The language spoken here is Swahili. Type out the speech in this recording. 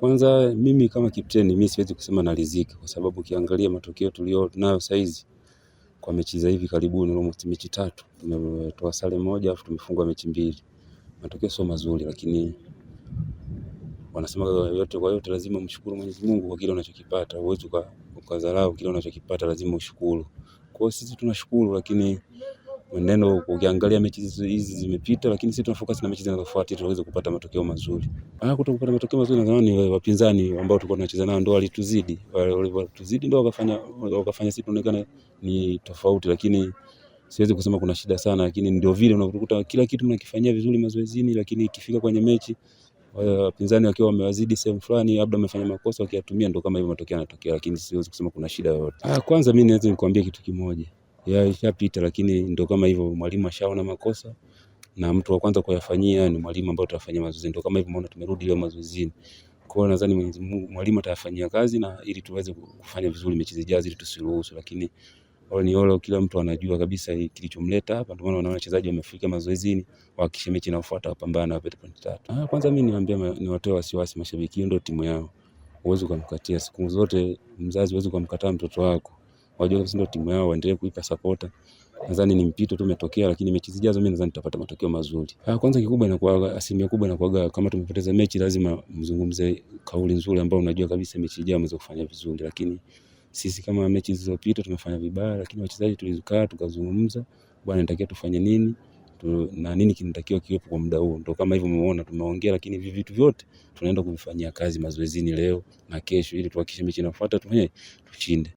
Kwanza mimi kama kapteni, mimi siwezi kusema naridhika kwa sababu ukiangalia matokeo tulio nayo saizi kwa mechi za hivi karibuni, almost mechi tatu tumetoa sare moja afu tumefungwa mechi mbili. Matokeo sio mazuri, lakini wanasema yote kwa yote lazima mshukuru Mwenyezi Mungu kwa kile unachokipata. Huwezi ukadharau kile unachokipata, lazima ushukuru. Kwa hiyo sisi tunashukuru, lakini mwenendo ukiangalia mechi hizi zimepita, lakini sisi tunafocus na mechi zinazofuata ili tuweze kupata matokeo mazuri. Kuto kupata matokeo mazuri nadhani wapinzani ambao tulikuwa tunacheza nao ndio walituzidi. Walituzidi ndio wakafanya sisi tuonekane ni tofauti, lakini siwezi kusema kuna shida sana, lakini ndio vile unakuta kila kitu mnakifanyia vizuri mazoezini, lakini ikifika kwenye mechi wapinzani wakiwa wamewazidi sehemu fulani, labda wamefanya makosa wakiyatumia, ndio kama hivyo matokeo yanatokea, lakini siwezi kusema kuna shida yoyote. Kwanza mimi naweza nikwambie kitu kimoja, ya ishapita, lakini ndio kama hivyo, mwalimu ashaona makosa na mtu wa kwanza kuyafanyia ni mwalimu ambao tutafanyia mazoezi. Ndio kama hivyo, maana tumerudi leo mazoezini. Kwa hiyo nadhani Mwenyezi Mungu mwalimu atayafanyia kazi na ili tuweze kufanya vizuri mechi zijazo, ili tusiruhusu, lakini all in all, kila mtu anajua kabisa kilichomleta hapa. Ndio maana wanaona wachezaji wamefika mazoezini, wahakikishe mechi inayofuata wapambane wapate pointi tatu. Kwanza mimi niwaambie, niwatoe wasiwasi mashabiki, hiyo ndio timu yao. Huwezi ukamkatia siku zote, mzazi huwezi ukamkataa mtoto wako. Wajua kabisa ndio timu yao, waendelee kuipa support. Nadhani ni mpito tu umetokea, lakini mechi zijazo mimi nadhani tutapata matokeo mazuri. Kwanza kikubwa inakuwa asilimia kubwa inakuwa kama tumepoteza mechi, lazima mzungumze kauli nzuri ambayo unajua kabisa mechi ijayo mnaweza kufanya vizuri, lakini sisi kama mechi zilizopita tumefanya vibaya, lakini wachezaji tulikaa tukazungumza, bwana, inatakiwa tufanye nini na nini kinatakiwa kiwepo kwa muda huu. Ndio kama hivyo umeona tumeongea, lakini hivi vitu vyote tunaenda kuvifanyia kazi mazoezini leo na kesho, ili tuhakikishe mechi inayofuata tufanye tushinde.